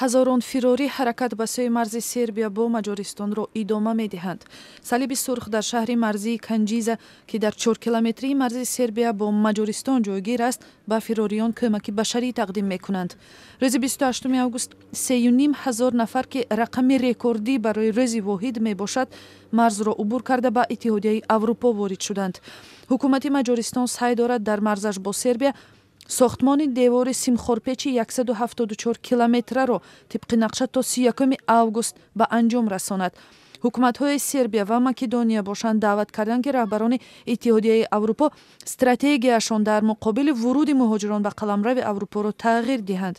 Ҳазорон фирорӣ ҳаракат ба сӯи марзи Сербия бо Маҷористонро идома медиҳанд. Салиби Сурх дар шаҳри марзии Канҷиза, ки дар 4-километрии марзи Сербия бо Маҷористон ҷойгир аст, ба фирориён кӯмаки башарӣ тақдим мекунанд. Рӯзи 28 август 3,5 ҳазор нафар, ки рақами рекордӣ барои рӯзи воҳид мебошад, марзро убур карда, ба Иттиҳодияи Аврупо ворид шуданд. Ҳукумати Маҷористон саъй дорад дар марзаш бо Сербия сохтмони девори симхорпечи 174 километраро тибқи нақша то 31 август ба анҷом расонад. Ҳукуматҳои Сербия ва Македония бошанд, даъват карданд, ки раҳбарони Иттиҳодияи Аврупо стратегияшон дар муқобили вуруди муҳоҷирон ба қаламрави Аврупоро тағйир диҳанд.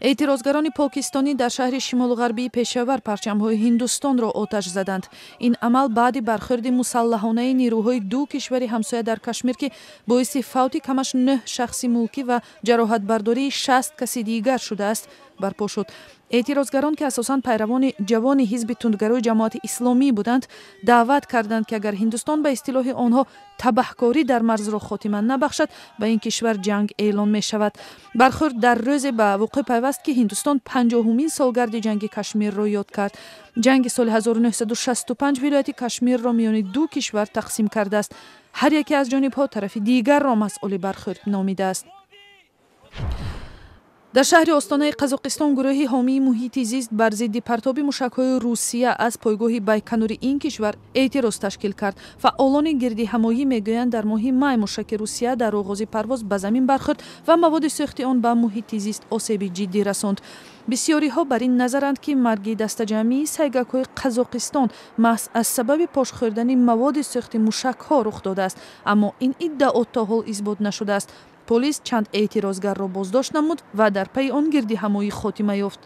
Эътирозгарони покистонӣ дар шаҳри шимолу ғарбии Пешавар парчамҳои Ҳиндустонро оташ заданд. Ин амал баъди бархӯрди мусаллаҳонаи нерӯҳои ду кишвари ҳамсоя дар Кашмир, ки боиси фавти камаш нӯҳ шахси мулкӣ ва ҷароҳатбардории 60 каси дигар шудааст, барпо шуд. Эътирозгарон, ки асосан пайравони ҷавони ҳизби тундгарои Ҷамоати Исломӣ буданд, даъват карданд, ки агар Ҳиндустон ба истилоҳи онҳо табаҳкорӣ дар марзро хотима набахшад, ба ин кишвар ҷанг эълон мешавад. Бархӯрд дар рӯзе ба вуқӯъ пайваст, ки Ҳиндустон 50-умин солгарди ҷанги Кашмирро ёд кард. Ҷанги соли 1965 вилояти Кашмирро миёни ду кишвар тақсим кардааст. Ҳар яке аз ҷонибҳо тарафи дигарро масъули бархӯрд номидааст. Дар шаҳри Остонаи Қазоқистон гурӯҳи ҳомии муҳити зист бар зидди партоби мушакҳои Русия аз пойгоҳи Байканури ин кишвар эътироз ташкил кард. Фаъолони гирдиҳамоӣ мегӯянд, дар моҳи май мушаки Русия дар оғози парвоз ба замин бархӯрд ва маводи сӯхти он ба муҳити зист осеби ҷиддӣ расонд. Бисёриҳо бар ин назаранд, ки марги дастаҷамъии сайгакҳои Қазоқистон маҳз аз сабаби пошхӯрдани маводи сӯхти мушакҳо рух додааст, аммо ин иддао то ҳол исбот нашудааст. Полис чанд эътирозгарро боздошт намуд ва дар пайи он гирдиҳамоӣ хотима ёфт.